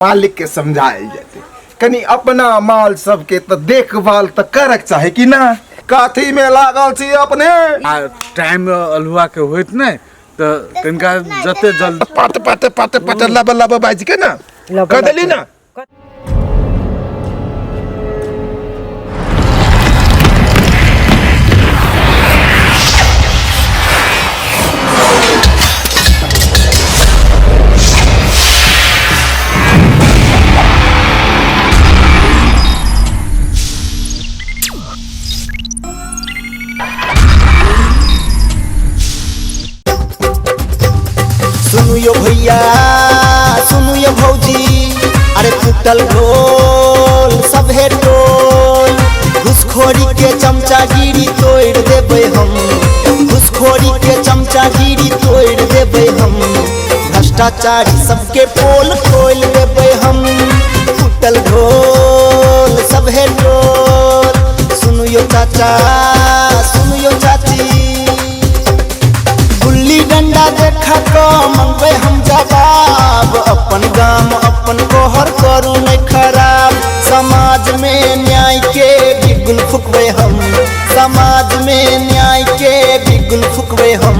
मालिक के समझायल जेतै कनि अपना माल सबके तऽ देखभाल तऽ करक चाही कि ना। कथी में लागल छी अपने? आ टाइम अल्हुआ के होइत नहि तऽ कनिका जते जल्दी पट पट पट पट लब लब बाजि के ना कह देली ना। सुनू यो भैया, सुनू यो भौजी, अरे फूटल ढोल सभे टोल, घुसखोरी के चमचागिरी तोड़ देबै हम, घुसखोरी के चमचागिरी तोड़ देबै हम, भ्रष्टाचारी सबके पोल खोल देबै हम, फूटल ढोल सभे टोल। सुनू यो चाचा, सुनू यो चाची, गुल्ली डंडा देखा क मंगबै हम जवाब, अपन गाम अपन कोहर करू नहीं खराब, समाज में न्याय के बिगुल फुकबै हम, समाज में न्याय के बिगुल फुकबै हम,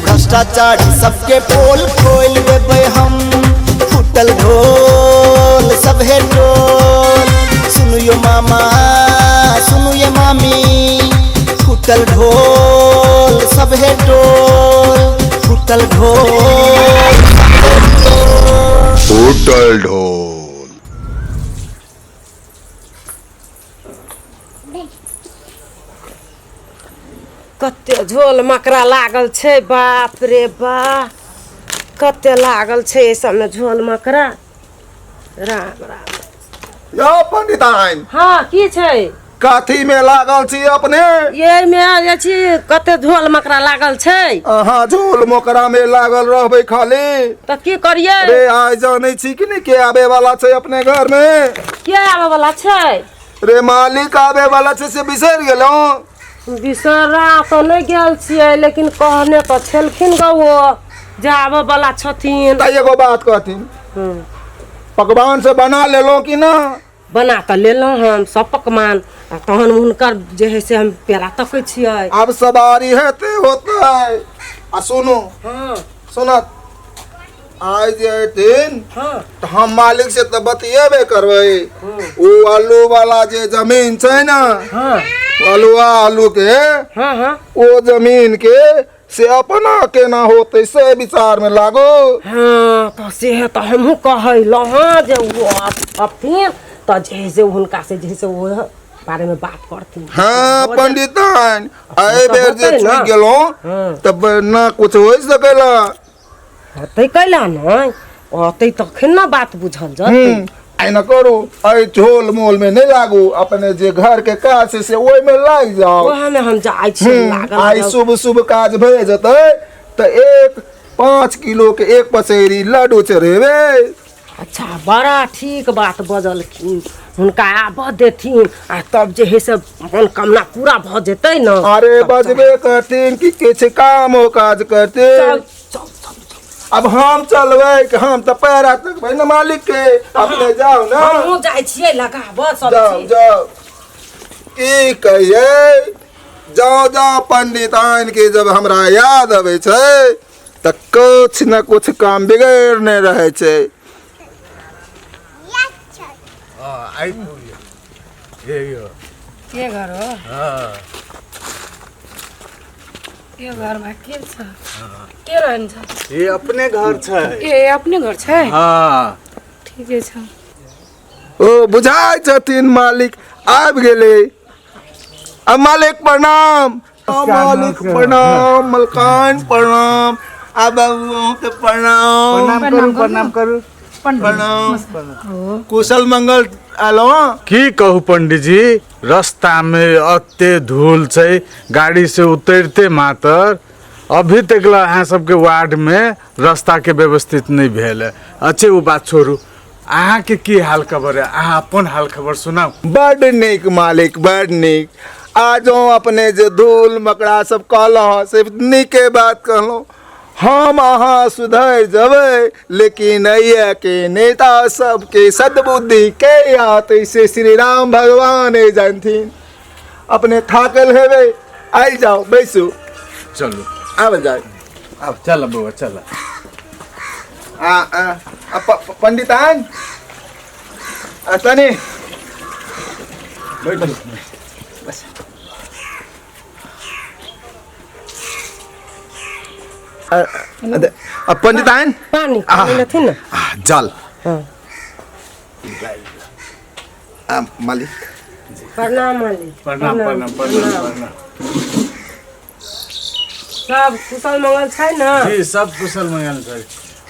भ्रष्टाचारी सबके पोल खोल देबै हम, फूटल ढोल सभे टोल। सुनू यो मामा, सुनू ये मामी, फूटल ढोल सभे टोल, फूटल ढोल सभे टोल। फूटल ढोल। कते झोल मकरा लागल छै, बाप रे बा, कते लागल छै एहि सबमे झोल मकरा। राम राम। यौ पंडिताइन। हाँ, की छै? कथी में लागल छी अपने? ये में जे छी कते झोल मकरा लागल छै। अहाँ झोल मकरा में लागल रहबै खाली। तऽ की करियै? अरे आइ जानै छी कि नहि के आबे वाला छै अपने घर में? के आबे वाला छै? रे मालिक आबे वाला छै से बिसरि गेलहुँ? बिसरा तऽ नहि गेल छियै, लेकिन कहने तऽ छलखिन गो ओ जे आबऽ वाला छथिन। तऽ एगो बात कहथिन, पकवान से बना लेलहुँ कि ना? बना तऽ लेलहुँ हम सब पकवान, आ तहन हुनकर जे है से हम पेड़ा तकै छियै। आब सवारी हेतै होतै। आ सुनू, सुनत आइ जे एथिन तऽ हम मालिक से तऽ बतियेबे करबै। ओ आलू वाला जे जमीन छै ने, आलुआ आलू के, हाँ। ओ जमीन के से अपना केना होतै से विचार में लागो। हाँ, तऽ से तऽ हमहूँ कहलहुँ हँ जे ओ अथिन तऽ जे है से हुनका से जे है से ओ बारे में बात करथिन। हाँ पंडिताइन, एहि तऽ बेर जे होतै ना। चुकि गेलहुँ तब ना कुछ होइ सकेला। होतै कैला नहि अतै तखन ने बात बुझल जतै। एना करू, एहि झोल मोल में नहि लागू, अपने जे घर के काज छै से ओहि में लागि जाओ। ओएह में हम जाइ छी लागल। आइ शुभ शुभ काज भए जेतै तऽ एक 5 किलो के एक पसेरी लड्डू चढ़ेबै। अच्छा, बड़ा ठीक बात बजलखिन, हुनका आबऽ देथिन आ तब जे है से मनोकामना पूरा भऽ जेतै ने। अरे बजबे करथिन कि किछु कामो काज करथिन। चल चल चल चल। अब हम चलबै कि हम तऽ पैरा तकबै ने मालिक के, अपने जाउ ने। हमहूँ जाइ छियै लगाबऽ सब जाउ चीज। जाउ। की कहियै, जाउ जाउ पंडित आनि के जब हमरा याद अबै छै तऽ कुछ न कुछ काम बिगड़ने रहै छै। आइ हे यौ। के घर हो? हाँ। के घरमा के छ? के रहन्छ? ये अपने घर छै। ए अपने घर छै? हाँ। ठिकै छ। ओ बुझाइ छथिन मालिक आबि गेलै। आ मालिक प्रणाम। मालिक प्रणाम, मलकान प्रणाम, आ बाबू के प्रणाम। प्रणाम करू, प्रणाम करू। प्रणाम। कुशल मंगल आलो? की कहू पंडित जी, रास्ता में अते धूल छै, गाड़ी से उतरते मातर अभी तक ला अहाँ सबके वार्ड में रास्ता के व्यवस्थित नहीं भेल है। अच्छे वो बात छोड़ू, अहाँ के की हाल खबर है? अहाँ अपन हाल खबर सुनाउ। बड नीक मालिक, बड नीक। आजो अपने जे धूल मकड़ा सब कहलहुँ से नीके बात कहलहुँ। हम अहाँ सुधरि जेबै, लेकिन के नेता सबके सद्बुद्धि के आते से श्री राम भगवान जानथिन। अपने थाकल हेबै, आइ जाओ बैसू। चलू आब जाए। आब चल बौआ चल। आ आ आ, पंडितान आ तनी बैठू। बस। आ, पंडितान पानी पानी लेथिन ना। आ, जल। हाँ। आ, मालिक प्रणाम मालिक। प्रणाम प्रणाम प्रणाम प्रणाम। सब कुशल मंगल छै ना? जी सब कुशल मंगल छै।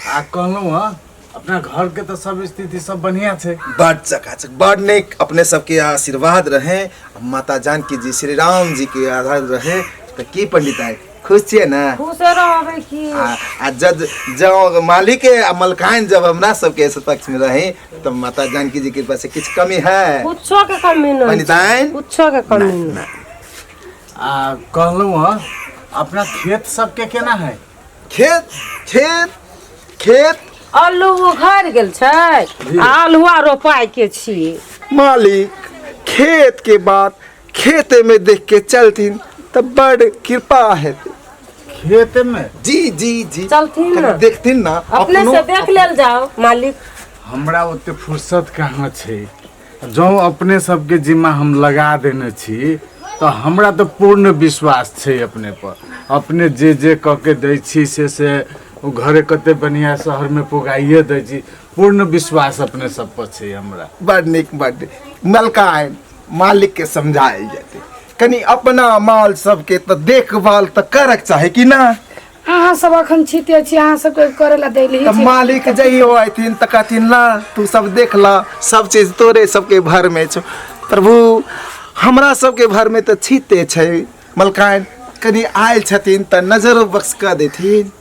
आ कहलहुँ हँ अपना घर के तो सब स्थिति सब बढ़िया छै। बड चकाचक बड नीक। अपने सबके आशीर्वाद रहे, माता जानकी जी श्री राम जी के आधार रहे तो की पंडित आए खुश छियै ना? खुश रहबै की। आ जद जँ मालिक आ मलकाइन जब हमरा सबके पक्ष में रहे तो माता जानकी जी के कृपा से किछु कमी है? कुछो के कमी नहीं। पंडिताइन कुछो के कमी नहीं। आ कहलहुँ हँ अपना खेत सबके केना है? खेत खेत खेत आलू उखड़ गेल छै, आलुआ रोपाय के छी। मालिक खेत के बात खेते में देख के चलथिन तो बड़ कृपा हेतै। खेत में? जी जी जी चलथिन ना। देखथिन ना अपने से देख लेल जाओ मालिक। हमरा ओते फुर्सत कहाँ छै, जँ अपने सबके जिम्मा हम लगा देने छी तो हमरा तो पूर्ण विश्वास छै अपने पर। अपने जे जे कऽ के दै छी से ओ घरे कते बढ़िया शहर में पुगाइए दै छी, पूर्ण विश्वास अपने सब पर छै हमरा। बड़ नीक बड़ नीक। मलकाइन मालिक के समझायल जेतै कनि अपना माल सबके तऽ देखभाल तऽ करक चाही कि ना? अहाँ सब अखन छीते छी, अहाँ सबके करे ला देली तऽ मालिक जइयो अयथिन तऽ कहथिन ला तू सब देख ला सब चीज तोरे सबके भर में छौ। प्रभु हमरा सबके भर में तऽ छीते छै। मलकाइन कनि आयल छथिन तऽ नजरो बख्श कऽ देथिन।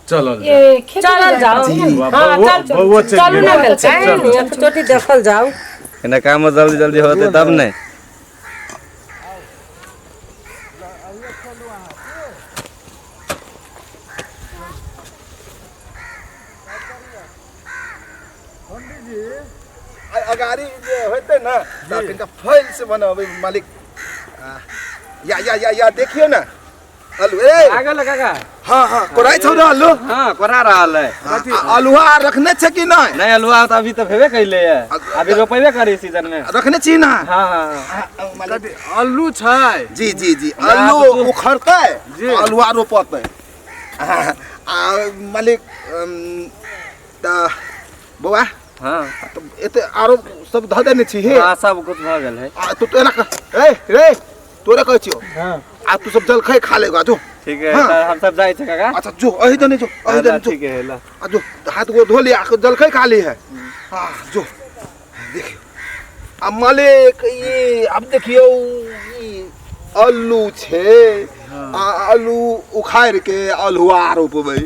चलल ए, खेत में चलल जाओ। जी। हाँ, चल बौआ चलि चलू ना गेल। मलकाइन, एक चोटी देखल जाओ। एना काम जल्दी जल्दी होते तब ने। अगाड़ी जे होते ना तऽ कनिका फैल से बनाबै मालिक। या या या या देखियो ना आलू ए आ गेल काका। हाँ हाँ कोराइ छौ आलू? हाँ कोरा रहल है। आलूआ रखने छै कि नहीं? नहीं आलूआ तो अभी तो भेबे कैले है, अभी रोपेबे करी सीजन में। रखने छी ना? हाँ हाँ। आलू छै? जी जी जी आलू उखड़तै आलूआ रोपतै। आ मालिक तऽ बौआ हाँ तो एते आरो सब धऽ देने छी हे? हाँ सब कुछ भऽ गेल है। आ तू तो एना ए रे तोरे कहै छियौ। हाँ आ तू सब जलखै खा लेगा जो। ठीक है। हाँ। हम सब जाइ छै काका। अच्छा जो अही दने जो अही दने जो। ठीक है ला। आ जो हाथ गोर धो लिया जलखै खा ली है। हाँ जो देखियो आ मालिक ई अब देखियौ ई आलू छै। आ आलू उखाड़ि के अल्हुआ रोपबै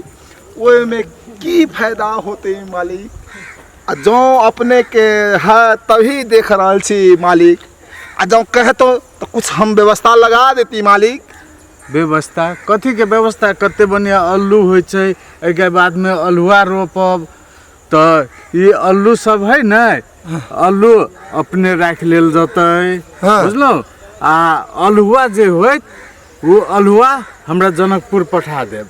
ओहिमे की फायदा होतै मालिक? आ जँ अपने के है तभी देख रहल छी मालिक, आ जँ कहतो तो कुछ हम व्यवस्था लगा देती मालिक। व्यवस्था कथी के व्यवस्था? कते बढ़िया आलू होइ छै, एहिके बादमे अल्हुआ रोपब तऽ ई आलू सब है ने आलू अपने राखि लेल जेतै। हाँ। बुझलहुँ? आ अल्हुआ जे होइत ओ अल्हुआ हमरा जनकपुर पठा देब।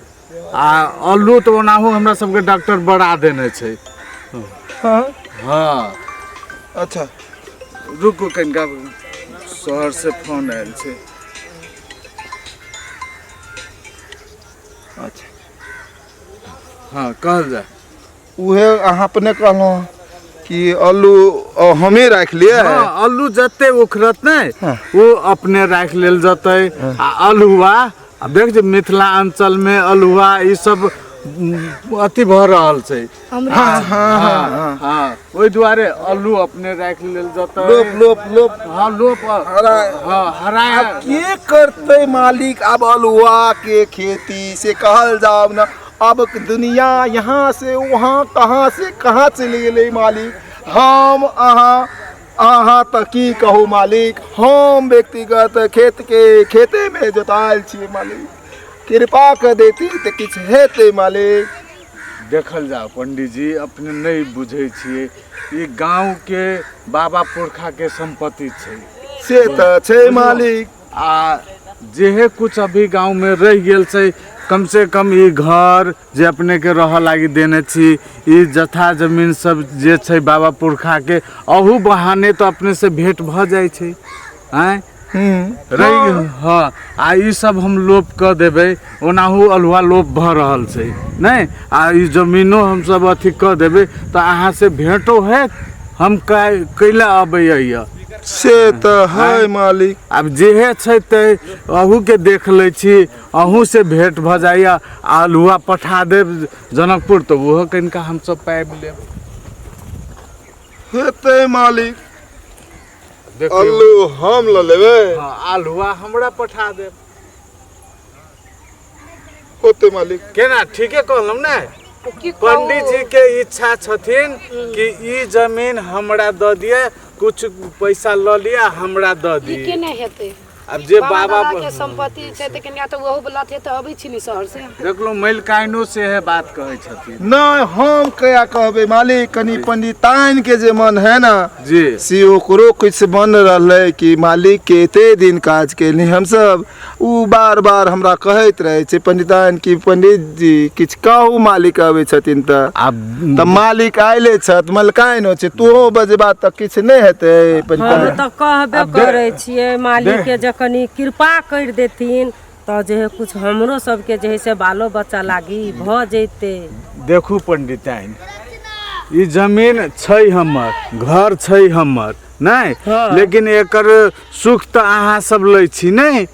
आ आलू तऽ ओनाहु हमरा सबके डॉक्टर बढ़ा देने छै। हाँ हाँ अच्छा रुकू कनिका शहर से फोन आयल छै। अच्छा हाँ कहल जाए। उहे अहाँ अपने कहलहुँ कि आलू हमे राखि लिए। हाँ, आलू जते उखड़त ने हाँ। वो अपने राखि लेल जतै। आ अल्हुआ आ देख जे मिथिलांचल में अल्हुआ ई सब अथी भऽ रहल छै। हाँ हाँ हाँ हाँ ओहि दुआरे आलू अपने राखि लेल जतै। लोप लोप लोप। हाँ लोप हरा- हाँ हराय। आब के करतै मालिक अब अल्हुआ के खेती से कहल जाओ ना। अब दुनिया यहाँ से वहाँ कहाँ से कहाँ चलि गेलै मालिक। हम अहाँ अहाँ तऽ की कहू मालिक, हम व्यक्तिगत खेत के खेते में जोतायल छियै मालिक। कृपा कऽ देती तऽ किछु हेतै मालिक। देखल जाओ पंडीजी, अपने नहि बुझै छियै, ई गाँवके बाबा पुरखाके सम्पत्ति छै। से तऽ छै मालिक। आ जेहे कुछ अभी गाँवमे रहि गेल छै, कम से कम ई घर जे अपनेके रहऽ लागी देने छी, ई जथा जमीन सब जे छै बाबा पुरखाके, अहू बहाने तऽ अपने से भेंट भऽ जाइ छै। आँय रहि, हँ, आ ई सब हम लोप कऽ देबै, ओनाहु अल्हुआ लोप भऽ रहल छै नहि, आ ई जमीनो हमसब अथी कऽ देबै तऽ अहाँसँ भेंटो हैत। हम कैला अबै यऽ? से तऽ है मालिक। आब जेहे छै ते अहूके देख लै छी, अहूँसँ भेंट भऽ जाइए, आ अल्हुआ पठा देब जनकपुर तऽ ओहो कनिका हमसब पाबि लेब। हेतै मालिक। देखियौ। अल्लू हम लऽ लेबै। हँ, अल्हुआ हमरा पठा देब। होतै मालिक। केना ठीके कहलहुँ ने? की कहू? पंडित जी के इच्छा छथिन कि ई जमीन हमरा दऽ दिअ, कुछ पैसा लऽ लिअ, हमरा दऽ ई दिअ। केना हेतै? आब जे बाबा बाबा दादा के संपत्ति छै तऽ कनिया तऽ ओहो लथे तऽ अबै छी ने शहर से। देखलहुँ, मलिकाइनो से है बात कहै छथिन। नहि, हम कया कहबै मालिक, कनि पंडिताइन के जे मन है ना जी से ओकरो किछु बन रहलै कि मालिक के एते दिन काज केली हमसब। ओ बार बार हमरा कहैत रहै छै पंडिताइन कि पंडित जी किछु कहू, मालिक अबै छथिन तऽ। आब तऽ मालिक आयले छथि, मलकाइन छै, तोहो बजबा तऽ किछु नहि हेतै हम पंडिताइन। तऽ कहबे आब दे- करै छियै मालिकके, जे कनि कृपा करि देथिन तऽ जे है कुछ हमरो सबके जे है से बालो बच्चा लागी भऽ जैतै। देखू पंडिताइन, ई जमीन छै हमर, घर छै हमर नहि, हँ। लेकिन एकर सुख तऽ अहाँ सब लै छी नहि?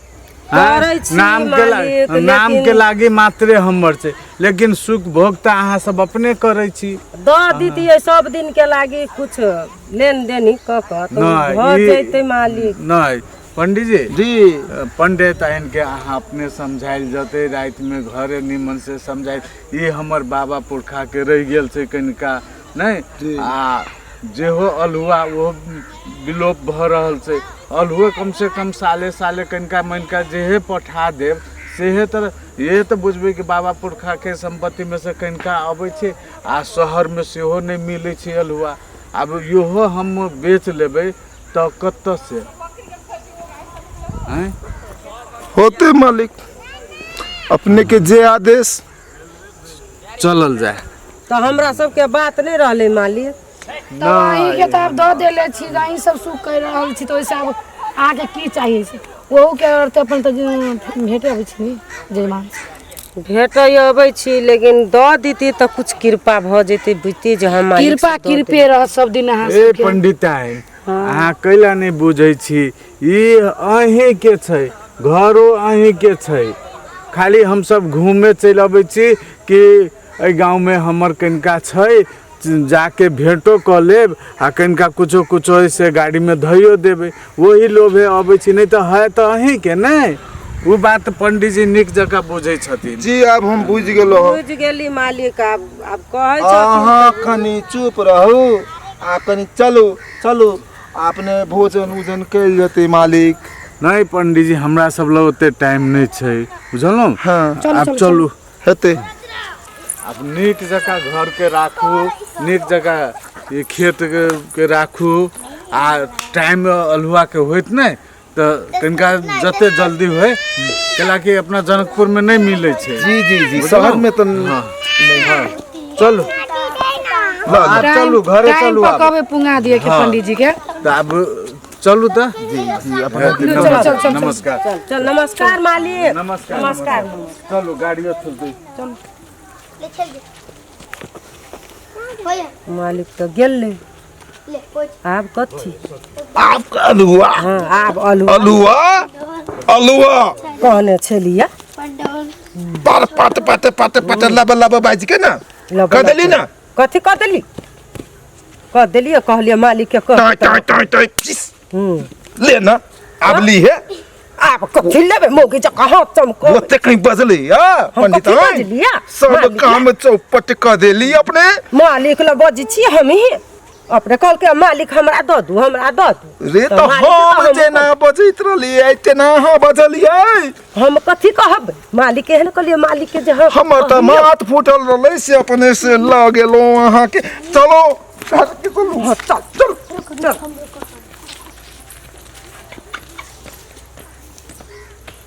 आँय? करै छी नाम के मालिक, नाम के लेकिन- लागी मात्रे हमर छै, लेकिन सुख भोग तऽ अहाँ सब अपने करै छी। दऽ दितियै सब दिन के लागी कुछ लेन देन कऽ कऽ तऽ नहि, भऽ ई- जैतै मालिक। नहि पंडीजी जी, पंडित आनि के अहाँ अपने समझायल जेतै रातिमे घरे निमन से समझायल। ई हमर बाबा पुरखा के रहि गेल छै कनिका नहि, जी। आ जेहो अल्हुआ ओहो विलोप भऽ रहल छै। अल्हुए कम से कम साले साले कनिका मनिका जेहे पठा देब सेहे तऽ इहे तऽ बुझबै कि बाबा पुरखाके सम्पत्तिमे से कनिका अबै छै। आ शहरमे सेहो नहि मिलै छै अल्हुआ। आब इहो हम बेच लेबै तऽ कतऽ से आँय? होतै मालिक, अपने के जे आदेश। चलल जाय। तऽ हमरा सबके बात नहि रहलै मालिक। तब अहीँके तऽ आब दऽ देले छी, अहीं सब सुख करि रहल छी, तऽ ओहिसँ आब अहाँके की चाही? से ओहूके अर्थ अपन तऽ भेटे अबै छी ने जजमान। भेटै अबै छी, लेकिन दऽ दिती तऽ कुछ कृपा भऽ जैतै, बुझती जे हम मालिक कृपा से दऽ कृपे रहत सब दिन अहाँ ए सबके। पंडिताइन, अहाँ कैला नहि बुझै छी? ई अहीँके छै, घरो अहीँके छै, खाली हमसब घूमे चलि अबै छी कि एहि गाँवमे हमर कनिका छै, जाके भेंटो कऽ लेब आ कनिका कुछो कुछो से गाड़ीमे धइयो देबै, ओही लोभे अबै छी, नहि तऽ है तऽ अहीँके नहि। ओ बात पंडीजी नीक जकाँ बुझै छथिन। जी, आब हम बुझि गेलहुँ। बुझि गेली मालिक। आब आब कहै छथिन। अहाँ कनि चुप रहू आ कनि चलू चलू, अपने भोजन उजन कयल जेतै मालिक। नहि पंडीजी, हमरा सब लग ओते टाइम नहि छै, बुझलहुँ? हँ। आब चलू। हेतै। आब नीक जकाँ घरके राखू, नीक जकाँ ई खेतके के राखू, आ टाइम अल्हुआके होइत नहि तऽ कनिका जते जल्दी होइ, कैलाकि अपना जनकपुरमे नहि मिलै छै। जी जी जी, बुझलहुँ? शहरमे तऽ। हँ हँ, चलू। ल आब चलू घरे। टाइम चलू पर आब। कहबै पुंगा दिए के हँ। पंडीजी के। तऽ आब चलू तऽ। जी जी, अपने। चल चल चल। नमस्कार। चल चल, नमस्कार मालिक। नमस्कार। नमस्कार। चलू, गाड़ियो चलतै। मालिक तऽ गेलै, आब कथी? आब अल्हुआ। हँ, आब अल्हुआ। अल्हुआ अल्हुआ कहने छलियै। पर पट पट पट पट लब लब बाजि के ने लब कऽ देली ने। कथी कऽ देली? कऽ देलियै, कहलियै मालिक के कह। टाइ टाइ टाइ टाइ चिस। हूँ। ले ना, आब ली हे। आब कथी लेबै? मौगी जकाँ हाथ चमको। ओते कहीं बजली आ हम पंडित कथी बजलियै? सब मालिक काम चौपट कऽ देली अपने। मालिक लग बजै छी हमही। अपने कहलकै मालिक हमरा दऽ दू, हमरा दऽ दू। रे तऽ मालिक हम तऽ जेना बजैत रहलियै तेना अहाँ बजलियै। हम कथी कहबै मालिक? एहन कहलियै मालिक के जे हम हमर तऽ माथ फूटल रहलै से अपने से लऽ गेलहुँ अहाँके। चलो, चलू। चल चल चल।